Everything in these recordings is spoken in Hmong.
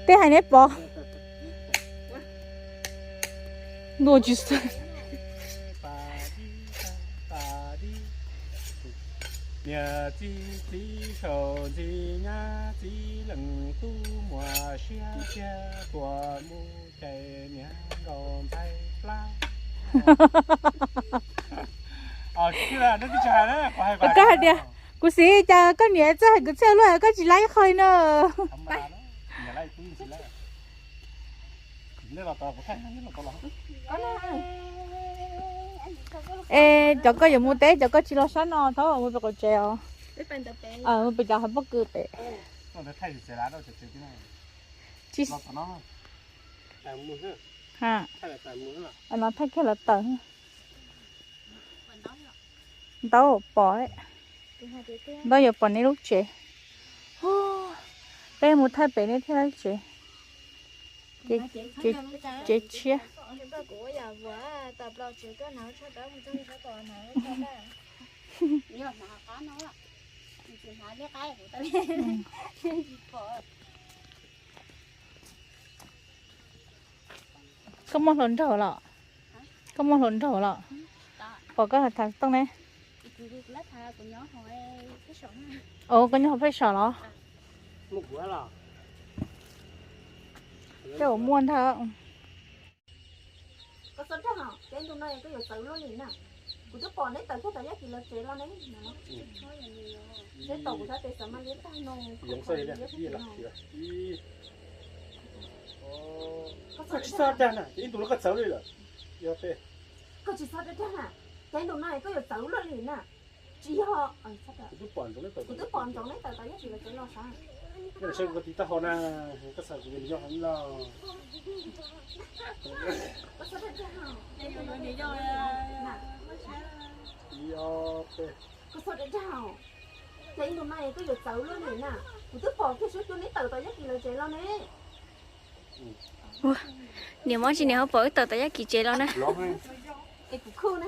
Tej hais neb pom. Ntuj tsis xav. Niam txiv txiv saum ntxis nyab txiv leej tub muaj siab tiag tuaj mus cais niam nkaus ntxhais plab. Koj hais tias, kuv xav cas koj niam txawj hais kwv txhiaj luaj koj tsis laib qhov li na. Es cov koj yuav mus teb, cov koj tsis los sab no thaub mus pem qaum tsev os. Mus pem cov hav pob kws pem. Tsis, no thaij kiag los tawm. Ntaub pom, ntaub yuav pom neb lub tsev. Peb mus thaij pem neb thiab lub tsev. Tsev tshiab. Koj muaj hluas nraug los? Koj muaj hluas nraug los? Pom koj tham xov tooj ne. Os, koj nyob hauv pej saum los? Tej uas muaj ntag. Koj txhob dag, ces ntu no koj yuav txawv luaj li na. Kuv twb pom neb tawm kiag tom Yaj Kim lawv tsev los ne. Seb tau kuv sab tes xav mas liab tag no. Koj tsis txhob dag na, ces ib ntu no koj txawv li lawm. Koj tsis txhob dag na, ces ntu no koj yuav txawv luaj li na. Tsis yog, kuv twb pom ntsoov neb tawm tom Yaj Kim lawv tsev los sav. Koj tiv taub hau na, koj xav kuv yog nws yog hov los? Koj txhob dag, koj txhob dag, ces ib ntu no koj yuav txawv luaj li na. Kuv twb pom kiag suab cua neb tawm tom Yaj Kim lawv tsev los ne. Niam mob tsis niam ho pom wb tawm tom Yaj Kim tsev los na. Es kuv khuj na.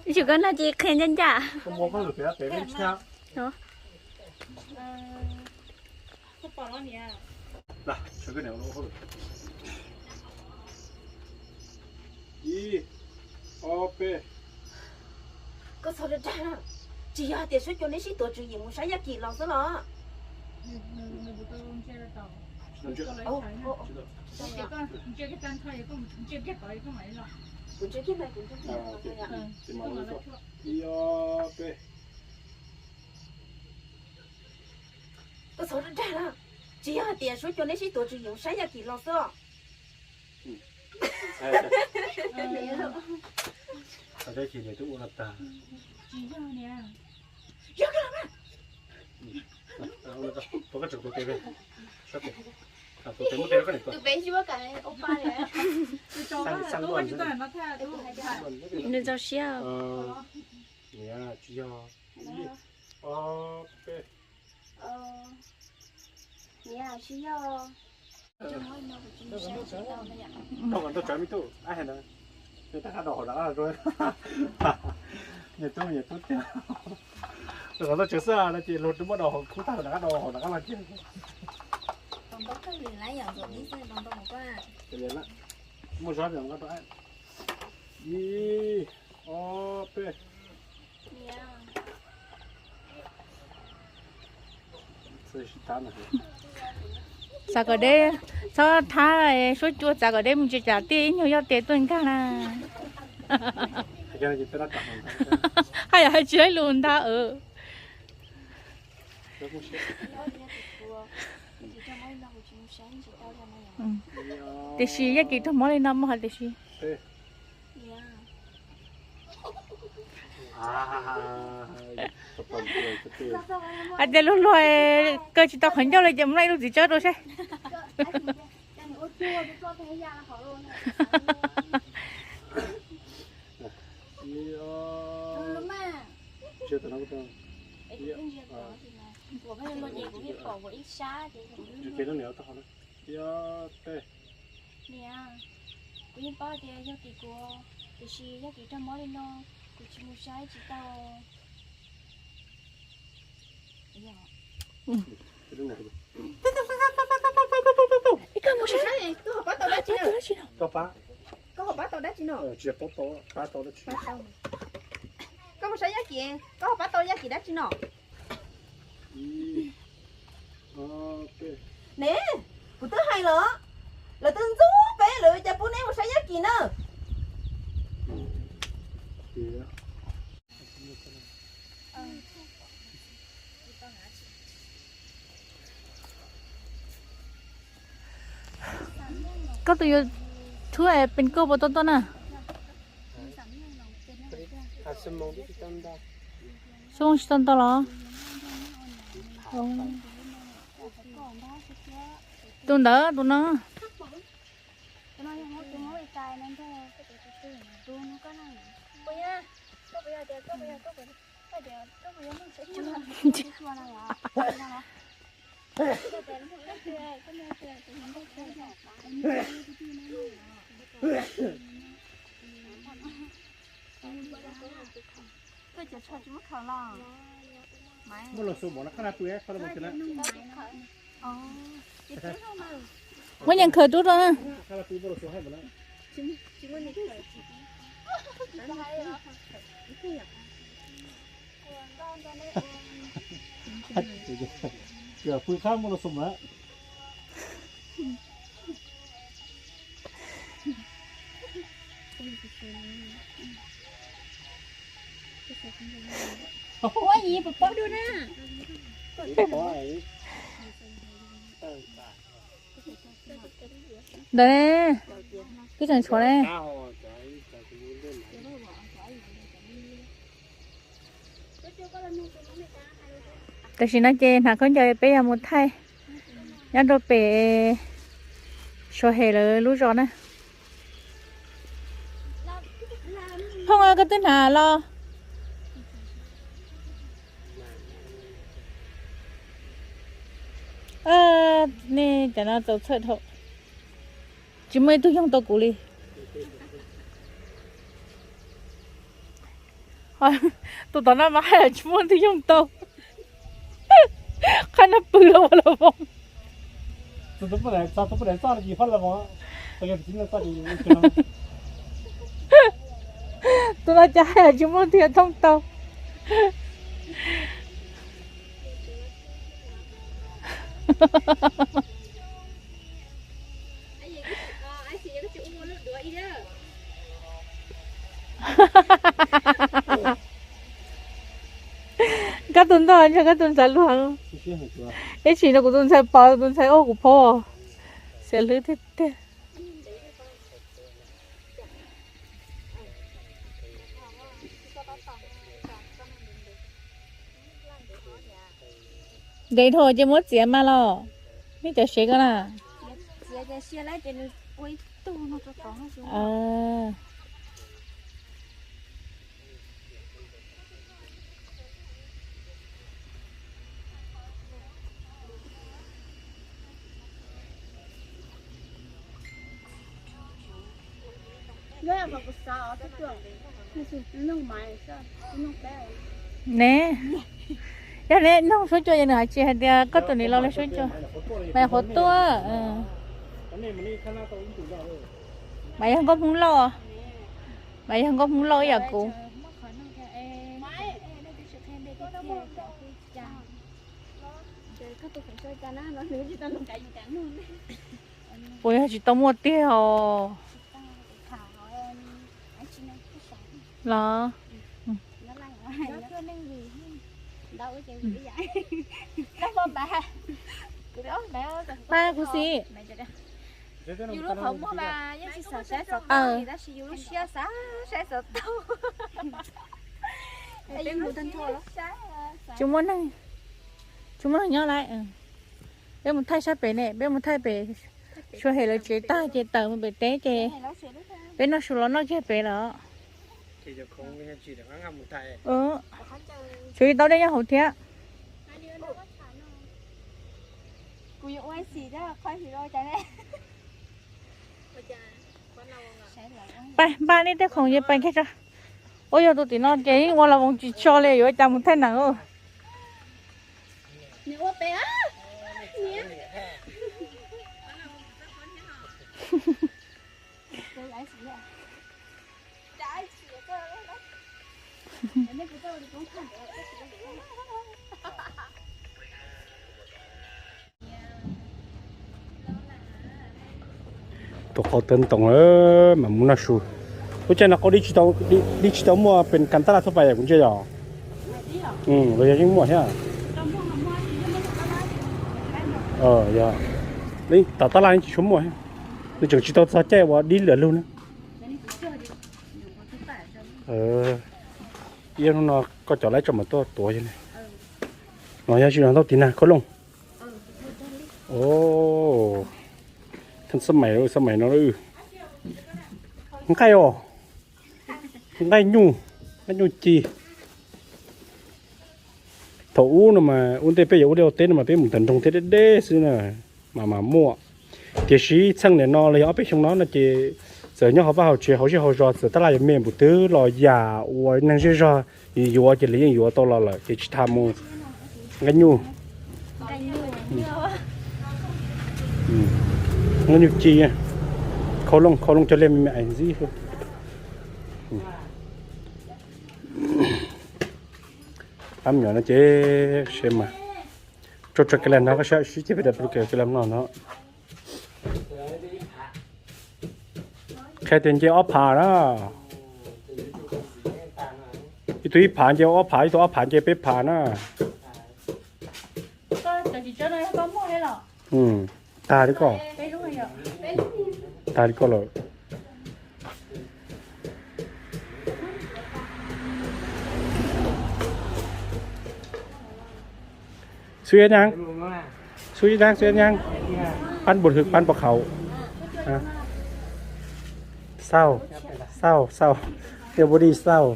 Ib tsum koj nag cia qhia ncaj ncaj. Ib, ob, peb. Koj txhob dag, tsis yog hais tias suab cua neb sib tuav tswv yim mus saib Yaj Kim los xwb los? Kuv ntsia kiag na, kuv ntsia kiag. Ib, ob, peb. Koj txhob dag, tsis yog hais tias suab cua neb sib tuav tswv yim mus saib Yaj Kim los xwb. Tus peb yuav ka ua pa li. Nws txaus siab. Niam, tsis yog. Ib, ob, peb. Niam, tsis yog. Tau kom ntau tsawv me tub, ab hais na. Nws tab qab rau hauv nram qab los. Nyiam tub, nyiam tub tiag. Tau kom ntau tsawv xwb no ces luag twb muab rau hauv khub tag nram qab rau hauv nram qab los kiag. Muaj zog nram qab rau. Ib, ob, peb. Txav kom deb, txhob thab suab cua, txav kom deb mus tsis tsam tiaj ib nyuag yoj tes tuaj nkag na. Haj yam hais tsis laib lus ntag. Tiam sis Yaj Kim raug mob li no muaj hais tiam sis. Hais tias luag luag kaw tsis tau qhov ncauj li ces mus noj ib lub txiv tsawb rau saib. Niam, kuv yeej paub tias yog tim kuv Tiam sis yog kev raug mob li no, kuv tsis mus saib tsis tau. Ib koj mus saib, koj ho pab tau dab tsi no? Koj ho pab tau dab tsi no? Koj mus saib Yaj Kim, koj ho pab tau Yaj Kim dab tsi no? Ne, kuv twb hais lawm, lawv twb ntxub peb lawm, cas pub neb mus saib Yaj Kim na. Koj tus YouTube es pes koj puas tau toj na? Xyoo tsis tau ntau los? Tus ntawd tus no. Muab los suav mov no, qhab na pw, qhab na pw na. Muab nyeem khawm rub rau na. Pw qhab muab los suav mov na. Ua ib puas paub dua na. Ntawd ne, twb tseem tshuav ne. Tam sim no ces hnav khaub ncaws peb yuav mus thaij nyob rau pem Suav Hem lawv lub zos na. Phooj, koj twb hnav los? Nej cov no txaus txhawj dhau, tsis muaj ib tug yoog tau kuv li. Tus tom no mas hais tsis muaj tus yoog tau. Qhab no pw los ua los voos. Tus no cas hais tsis muaj tus yoog thooj tau. Koj tus ntoj ntshe koj tus ntxhais luag. Ib chim no kuv tus ntxhais pom, tus ntxhais ua kuv phob, xiam hlwb tiag tiag. Ntev dhau ces muab txiav mas los, nej cov sev ko na. Ne, yog neb noog suab cua ces nws hais tsis hais tias koj tus niam laus li suab cua. Mas qhuav tuaj, mas yog nkauj Hmoob lauj, mas yog nkauj Hmoob lauj ib yam kuv. Puas yog tsis tau muaj tiag os? Los, pab kuv xwb. Yus lub qhov muag mas yeej tsis xav saib xov tooj li tab sis yus lub siab xav saib xov tooj. Tsis muaj neeg, tsis muaj neeg nyob lawm. Peb mus thaij sab pem ne, peb mus thaij pem Suav Hem lawv tsev tag ces tawm mus pem teb ces peb noj su los noj kiag pem lawm. Tshuav ib tau dej nyob hauv thiab. Pais npaj nej tej khoom ces pais kiag tso. Ua yog tus tim no ces yeej ua los voos tsis tso li, yuav ua cas mus thaij nees. Tus qau tawv ntoo mam mus noj su. Lub caij no qau dib tsis tau muaj pes kas taj laj thaj pais kuv ntsia yom. Los yog yeej muaj thiab. Yog, tom taj laj yeej tsis tshua muaj thiab. Nws tseem tsis tau txog caij uas dib lwm lug na. Ib hnub no koj cov laib tso mam tuaj tuav. No yog tsis no ntau tiv na khau looj. Thaj xab mais, xab mais no nqaij os, nqaij nyuj, nqaij nyuj ci. Thaum ub no mas ua ntej peb yuav ua liaj ua teb no mas peb mus ntawm nroog thiab deb deb xwb na, mas mas muaj. Tiam sis txheej niam no los yog ob peb xyoo no no ces txawm nyob hauv vaj hauv tsev hauv zej hauv zos txawm taj laj yuav me npaum twg los yam uas neeg zej zog yuav ces lawv yeej yuav tau los lawm ces tsis tas mus nqaij nyuj. Nqaij nyuj ci, khau looj, khau looj cog liaj me me ntxib. Pab me nyuam no ces se mas rau tso ka la no, koj sib ceg peb daim plu ka la no no. Qhia tias nce ob phav na. Ib tug ib phav nce ob phav, ib tug ob phav nce peb phav na. Tag li koj, tag li koj lawm. Xub ib dab, xub ib dab, xub ib dab. Pab npus hwm, pab npus qhaum. Xauj, xauj, xauj. Yog npus di xauj.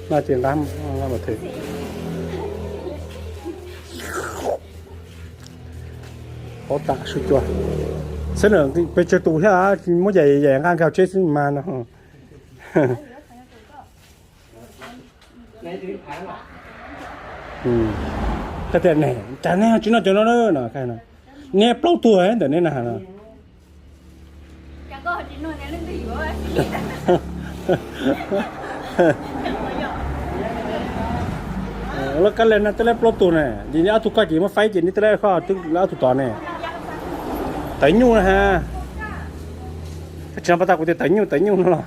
No ces nqa, nqa mas thwm. Pob tam su cua. Xwb na, pes tsawg tus thiab, muab yaim yaim nqa nkag tsheb xwb mas no. Koj tias ne, cas neb tsis noj cov no na? Neb plaub tug ntawm neb na. Lawv kab le no twb lawv plaub tug ne, ces neb ob tug koj ces muab faib ces neb twb lawv koj twb lawv ob tug tod ne. Tawv nyuj na ha. Tsis no pas tas kuv tias tawv nyuj tawv nyuj no los.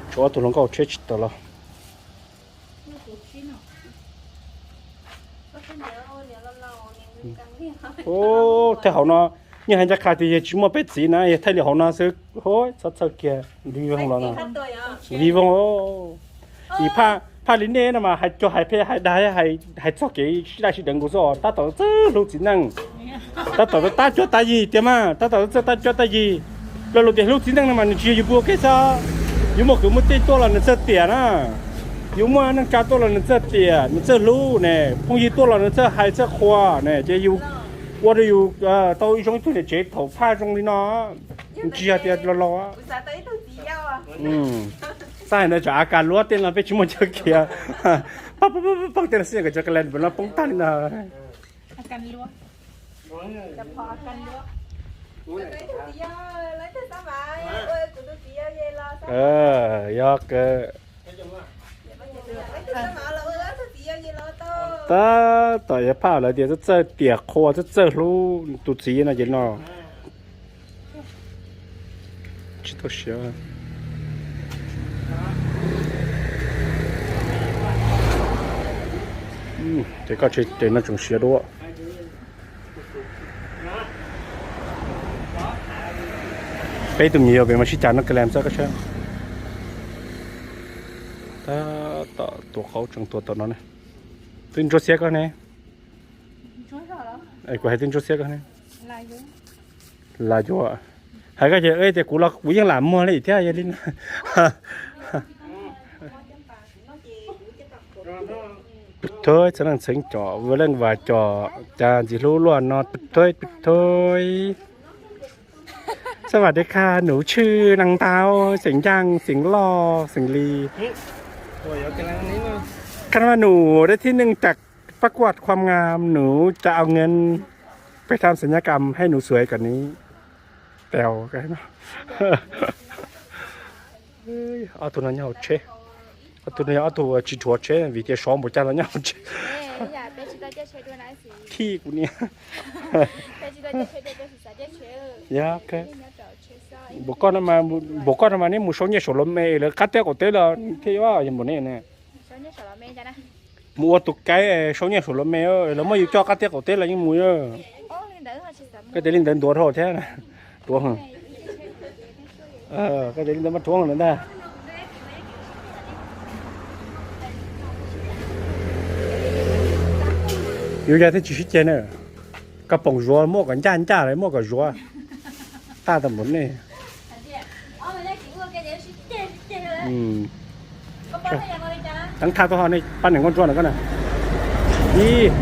Tshuav ob tug hluas nkauj tsheb tsis tawm los. Thawj hauv no, yeej hais ncaj qha tias yog tsis muaj peb txiv na yog thaij li hauv no xwb, txhob txhawj kiag, vij voog los no. Vij voog. Phaj li nej no mas hais cog hais phem hais dag hais txog kev sib daj sib deev nkaus xwb, tab tom txawj hlub txiv neej. Tab tom tab cuab tab yig tiag mas, tab tom txawj tab cuab tab yig. Lo lus tias hlub txiv neej no mas nws tsis yog yus pw ua ke xwb, yus muaj kwv muaj tij tuaj los nws txawj tiam na. Yus muaj neej tsa tuaj los nws txawj tiam, nws txawj hlub ne, phooj ywg tuaj los nws txawj hais txawj qhuas ne, ces yus ua rau yus tau zoo ib tug niam tsev thaum phaj zoo li no. Tsis yog tias los los. Xav hais ntawd tsam a kas luab tej no peb tsis muaj chaw khiav. Pab pab pab tej no xij kom cov kas las no poob tag li no. Yog kawg. Tab tom yog phaj lawv tias txawj txawj tiam qhua txawj txawj hlub tus txiv no ces no. Tsis tau siav. Ces koj tsev no tseem siav dua. Peb tus me nyuam pem mas sib cav no ka las xwb koj saib. Tab tom tuav qaub tseem tuav tom no ne. Twb ntsuab xiab koj ne. Kuv hais twb ntsuab xiab koj ne. Las yuav. Hais koj ces tias kuv los kuv yeej lam muag li thiab yog li no. Peb thawj txhua leej txheeb cov, ua leej vas cov, cas ntxim hlub luaj no peb thawj peb thawj. สวัสดีค่ะ หนูชื่อนางดาว เสียงยัง เสียงหล่อ เสียงดี คาดว่าหนูได้ที่หนึ่งจากประกวดความงาม หนูจะเอาเงินไปทำศัลยกรรมให้หนูสวยกว่านี้ Tèo. Ob tug no nyob hauv tsheb. Ob tug no yog ob tug tsis rhuav tsheb vim tias sov npaum cas los nyob hauv tsheb. Khib kuv niam. Yog, npaum koj no mas neb mus sau nyiaj saum los me lawv qab teb qaum teb los thiaj yuav yog npaum nej ne. Mus ua tus kaib sau nyiaj saum los me, lawv muab yus coj qab teb qaum teb los yeej mus. Koj tias li ntawd ntuav dhau thiab. Ruav, koj tias li ntawd mas ruav lawm ntag. Yus yog thiaj tsis sib ceg na. Koj poom zuav muaj kom ncaj ncaj lawm muaj kom zuav. Taj tau npaum nej. Teeb thaj tuaj ho nej pab niam nkauj ntsuab na koj na. Ib,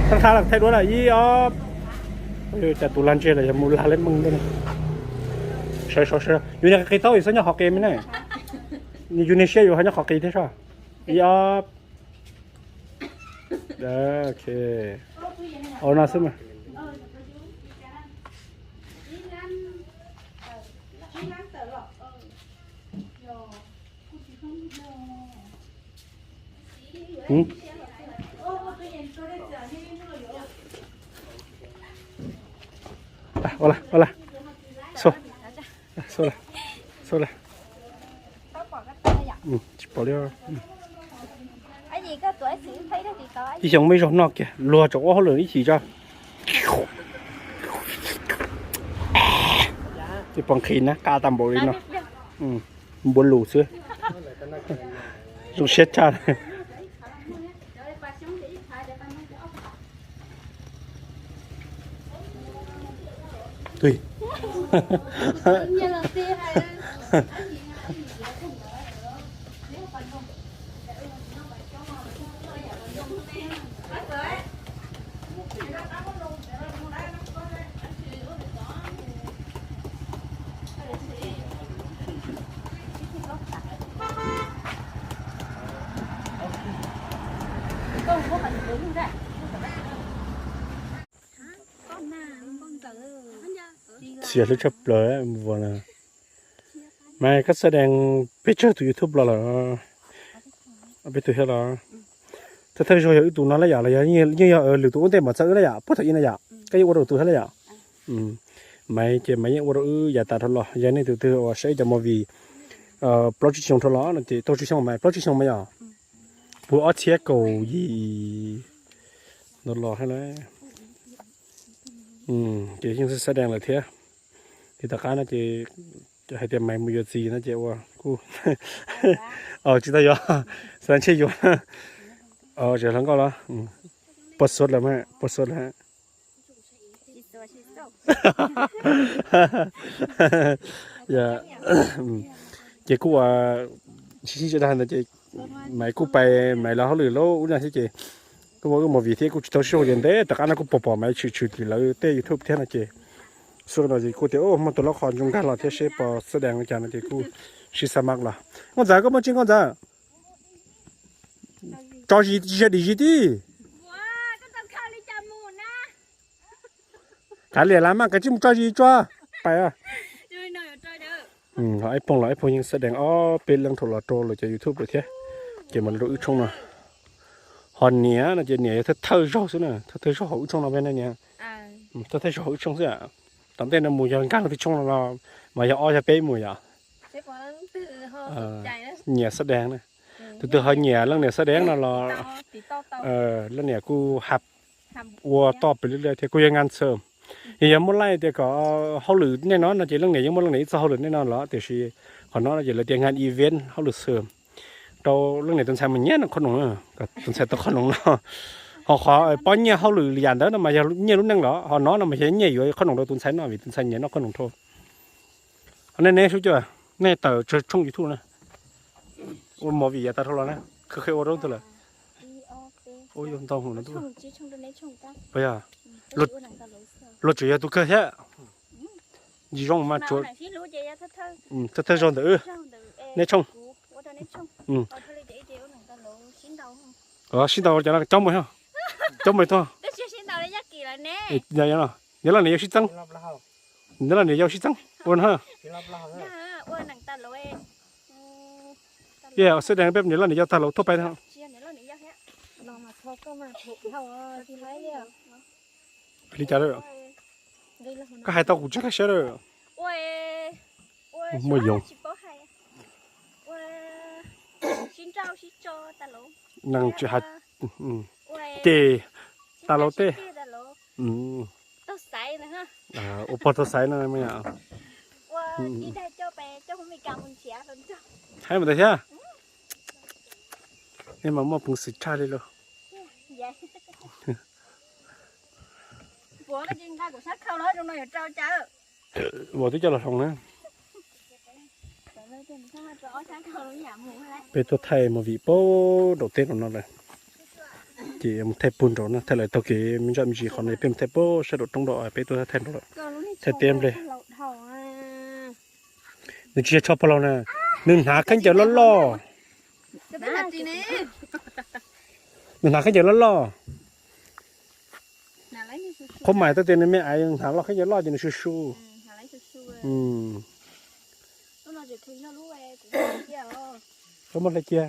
teeb thaj thaij duab na, ib ob. Cas tus lag ntseg los yog mus lag leb meej. Sawv sawv sawv, yus niag qis taub yus xub nyob qhov qis me ne. Yus niag siab yus ho nyob qhov qis thiab soj. Ib ob. Ok. Ua no xwb mas. Ua la, ua la. Xua, xua la, xua la. Tsis pom li. Ib xyoo muaj ib zaug noj kiag luag tseem ua hauj lwm ib chim tso. Tsis pom nqhis na, qab tag npaum li no. Npuav lus xwb. Zoo siab tshaj. Tui. Txias hlub tshaj plaws vua na. Mas koj xav dees peb tsawg tus YouTube los lawm? Peb tus thiab los? Thawj thawj zaug yog wb tus no lawm yom, los yog yeej yog lwm tus ub ntej mam txawb wb lawm yom, puag thaum ub no yom, koj yeej ua rau tus thiab lawm yom? Mas ces mas yeej ua rau wb yav tas dhau los, yog nej tus twg uas saib cov movie plaub tsib xyoo dhau los no ces, plaub tsib xyoo mas, plaub tsib xyoo mas yom, puag ob txhiab kaum yim ntawd los thiab na. Ces yeej xav dees lawm thiab. Ces tom qab no ces hais tias mas mus yuav txiv no ces ua kuj tsis tau yuav, xav ntshe yuav. Tsis hluas nkauj los? Poj xuab lawm, poj xuab lawm. Ces kuj sib sib zog dag ntawd ces Maiv kuj pais Maiv lawv hauj lwm lawm ub no thiab ces kuj ua wb movie thiab kuj tsis tau sib ua ces ntev tom qab no kuj pom pom Maiv tshwm tshwm lawv tej YouTube thiab no ces xub no ces kuj tias muaj tus loj qhov ntsoov nkag los thiab seb puas xab dees li cas no ces kuj sib xav mas los. Nkauj Ntxawm, koj muaj tsis Nkauj Ntxawm? Tso zis tsis yog dim zis tib. Kav liam las mas kav tsij mus tso zis tso. Pais. Ib phooj los ib phooj yeej xab dees ob peb leeg dhau los rau lawv cov YouTube lawm thiab. Ces mam li rau wb tshooj no. Ho niam no ces niam yog thawj thawj zaug xwb na, thawj thawj zaug hauv wb tshooj no peb na niam. Thawj thawj zaug hauv wb tshooj xwb. Tom ntej no mus yog nkag leej twg tshooj no los mas yog ob yog peb mus yom. Nyiam xab dees na. Tus twg ho nyiam leej niam xab dees no los leej niam kuj hab ua toj pes lwj thiab kuj yog ngan txhawm. Yog muaj leej tias kom hauj lwm nej no no ces leej niam yeej muaj leej niam ib txoj hauj lwm nej no los tiam sis qhov no no ces lawv tias ngan event hauj lwm xwm rau leej niam tus ntxhais mas nyiam no qhob noom, tus ntxhais tau qhob noom no. Ho qhov pob nyiaj hauj lwm li yam ntawd no mas yog nyiaj lub neej los, ho no no mas yog nyiaj yuav qhob noom rau tus ntxhais no vim tus ntxhais nyiam noj qhob noom rau. Ho nej ne sub cuaj, nej tawm tshooj YouTube na, ua movie yav tas dhau los na, qhia qhia ua rau tus lawm. Ntau, yog luag tseem yog tus kawg thiab. Ntsis zoo mas thawj thawj zaug ntawd. Neb tshooj. Sib ntaus cov no coob mus, coob mus tuaj. Niam loj niam yau sib txeeb. Niam loj niam yau sib txeeb ua no. Xwb deev peb niam loj niam yau tag lawm tuaj pais. Li cas lawm? Koj hais tau kuv tsis nkag siab lawm. Muaj yoov. Neeg tsis hais, ces tas lawm tej. Ua pog tau xaiv no. Hais mus ntawd thiab. Nej mas muaj peev xwm tshaj li lauj. Vauv twb coj los hloov na. Peb tuaj thaij movie puag nraum teb nraum no lawm. Ces mus thaij puag nraum no, thaij lawm taug kev me ntsis me ntsis qhov no, peb mus thaij puag sab nraum roob nraum, peb tuaj thaij nraum lawm. Thaij teb nplej. Nws tsis yog tsho pog laug na, nws hnav khaub ncaws loj loj. Nws hnav khaub ncaws loj loj. Qhov mais tau tias nws me aiv hnav los khaub ncaws loj ces nws su su. Koj muab hlais cia.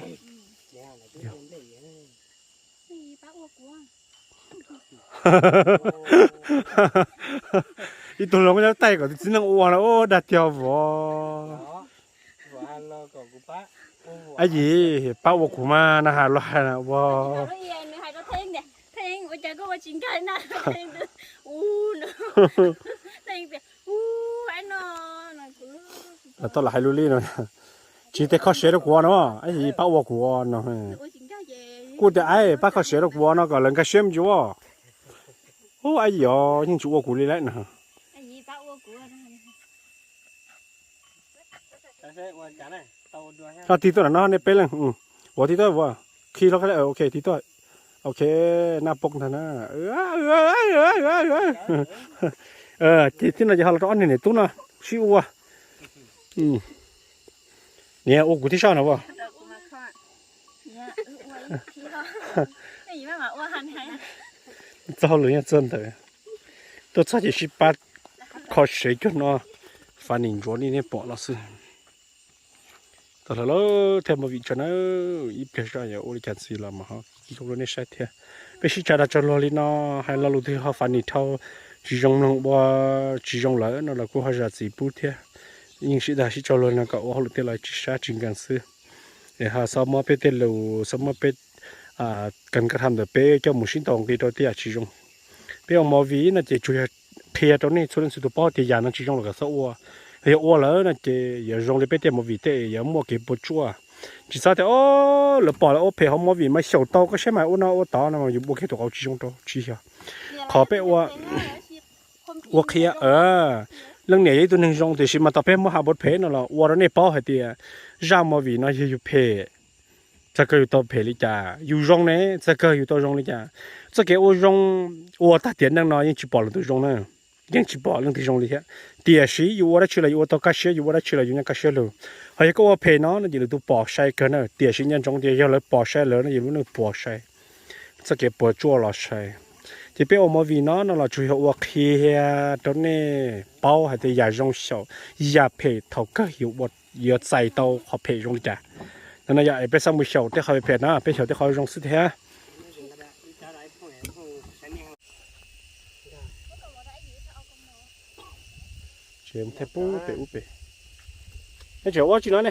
Ib tug hluas nkauj nyob taij kom tus txiv neej ua no ua dag tiag vov. Ab yim, pab ua kuv mas no has los hais na ua. Tau los hais lus li no. Tsis tej kho siab rau kuv no, ab yim pab ua kuv no. Kuj tias ab pab kho siab rau kuv no kom lawv nkag siab me ntsis ua. Ub, ab yim os, yeej tsis ua kuv li lawm no. Ho tig tuaj no nej peb leej. Ua tig tuaj, ok tig tuaj. Ok, naj poob ntag na. Ces tib no ces ho los rau ob niag niam tub no sib ua. Niam ua kuv tib soj no as. Txoj hauj lwm nyob txog ntawd. Tuaj txog ces sib pab kho sev cuag no, fab nim ntsuav li nej pom no xwb. Tau hlo lawm, thiaj mus vim tso na, ib pliag zoj yuav ua li cas ntxiv los mas ho rau nej saib thiab. Peb sib tsa dag tso luag li no, hais lo lus twg ho fab nim dhau, tsis zoo mloog ua, tsis zoo lawm no los kuj ho zam txim pub thiab. Yeej sib dag sib tso luag li no kom ua hauj lwm tej los tsis sab tsis nkees xwb. Es ho xob muab peb tej lus, xob muab peb kas kaj tham ntawm peb coj mus sib ntaus nqi rau tej yam tsis zoo. Peb ua movie no ces tsuas yog qhia rau nej txhua leej txhua tus paub tias yam no tsis zoo los kom txhob ua. Yog ua lawm no ces yuav zoo li peb tej movie tej yuav muaj kev puas tsuaj. Tsis txhob tias o, lawv pom lawv ua phem hauv movie mas xyaum tau koj saib mas ua no ua tod no mas yus ua kiag tus qauv tsis zoo rau, tsis yog. Qhov peb ua, ua qhia, leej niam yog ib tug neeg zoo tiam sis mas tau peb muab hais ua phem no los ua rau nej paub hais tias zaj movie no yog yus phem, txog kawg yus tau phem li cas, yus zoo ne txog kawg yus tau zoo li cas. Txoj kev ua zoo, ua tag tiam neej no yeej tsis pom leej twg zoo na, yeej tsis pom leej twg zoo li thiab. Tiam sis yus ua dab tsi los yus ua tau kaj siab, yus ua dab tsi los yus nyob kaj siab lug. Ho yog koj ua phem no no ces lwm tus pom sai kawg na, tiam sis nco ntsoov tias yog lawv pom sai lawv no ces lub neej pom sai. Txoj kev puas tsuaj los sai. Ces peb ua movie no no los tsuas yog ua qhia rau nej paub hais tias yam zoo xyaum, yam phem thaum kawg yuav txais tau qhov phem zoo li cas. No no yog es peb xav mus xyaum tej qhov phem no peb xyaum tej qhov zoo xwb thiab. Tseem thaij pub pem ub pem. Neb tseem ua tsi no ne?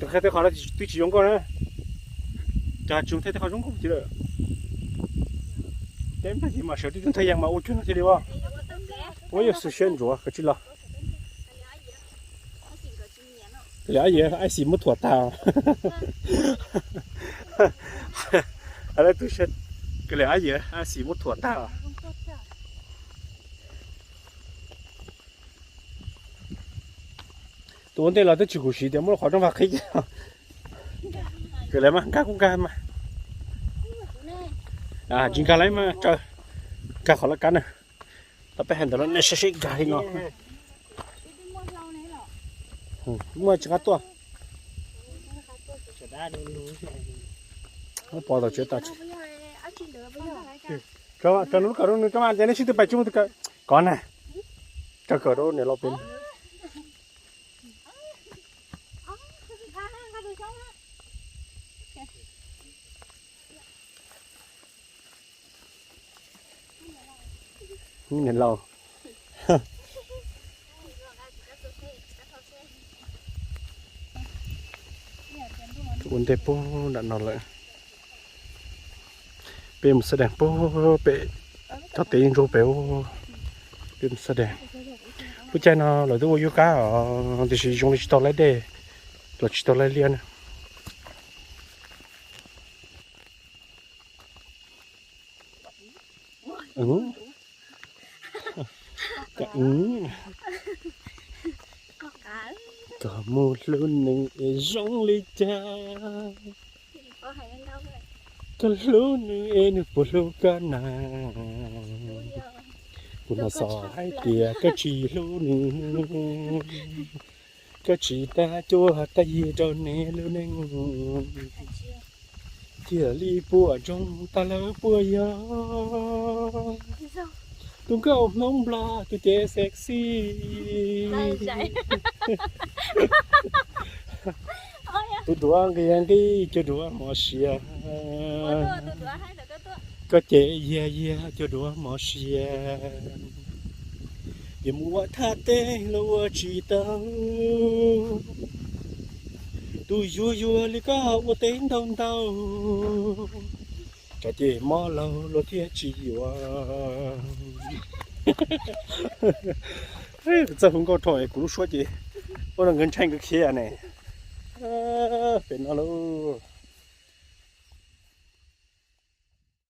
Qhia tej qhov no twb tsis zoo nkauj na. Cov tsis zoo thaij tej qhov zoo nkauj ces lawm. Teb ntag ces mam sawv tib tug nthaij yeeg mas ua cuag no thiaj li ua. Ua yog xwm siab ntsuav kav tsij los. Kawg li ab yawg ab xis muab thuam tag. Kawg li ab yawg ab xis muab thuam tag. Tus ua ntej los twb tsis khuv xim tias muab qhov rooj vag qhib. Kawg lawv mas nkag kuj nkag mas. Tsis nkag lawv mas tsaws, nkag qhov lawv kab na. Tau peb hais ntawd los nej saib seb nkag li no. Muaj tsis qab tuaj. Pov tau tsev tas. Tso nws lub kawm rau nws, koj mas ces nej sib tw pais tsis muaj tw kawm. Kov na, tso kawm rau niam laus pem. Niam laus, ua ntej puag nram no lawm. Peb mus xab dees puag pem, txog tes yeej ntsuab pem. Peb mus xab dees. Lub caij no lawv twb ua yuav kab os, tiam sis zoo li tsis tau laib dej los tsis tau laib liaj na. Koj mus hlub nws es zoo li cas? Koj hlub nws es nws puas hlub koj na? Kuv hnov xov hais tias koj tsis hlub nws, koj tsis tag cuab tag yig rau nws lub neej, cia li puas ntsoog tag lawm puas yog? Tus nkauj Hmoob Nplog tus cev sexy. Tus duav nqi nqi cuag duav mos sia. Koj cev yiag yiag cuag duav mos sia. Ces mus ua thaj teb los ua tsis tau. Tus yuag yuag li koj ua teb ntau ntau, tsam ces mob laug luag thiaj tsis yuav. Kuv txawj hu nkauj rau es kuv lub suab ces ua rau nkawd ntshai nkawd khiav ne. Pem no lauj,